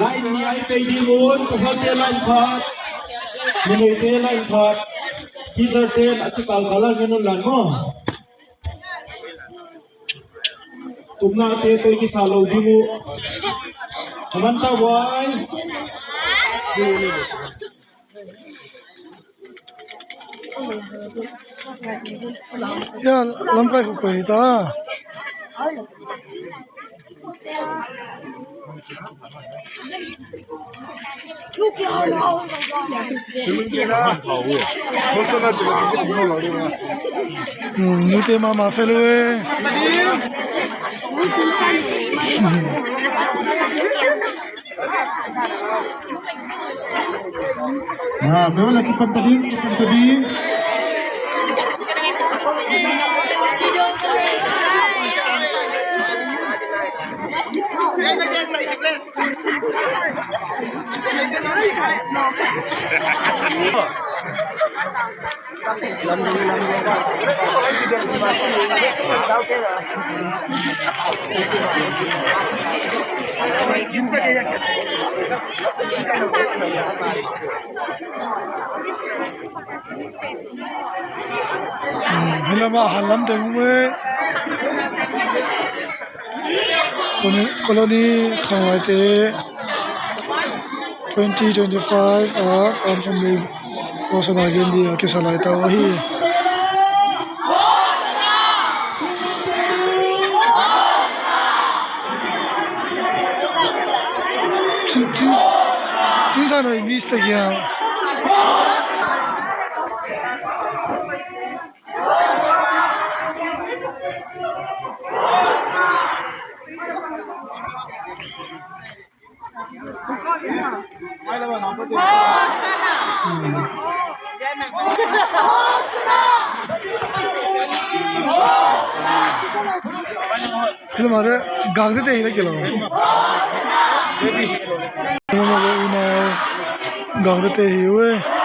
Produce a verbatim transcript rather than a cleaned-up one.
Line ni ai pei ding un, pasalte line khat, numeite line khat, teacher te a kikal kal a gen un lan maw. Tupna te tawh i kisa lo ding uh. A man ta buai. Ya, lamkai ko koi ta. Hmm, nute mama felu e. Ah, bewa lagi pantadin, pantadin. Hmm, hih lamah a han lam teng um e. Colony, Colony khanglaite twenty twenty-five a Kamkam Day Hosanna gen ding a kisa lai ta uh ahi. Cin, cin, cin sa noi mistake ya. Hih lamah te gangte te hi na kilawm. Hih lamah te unau gangte te hi uh e.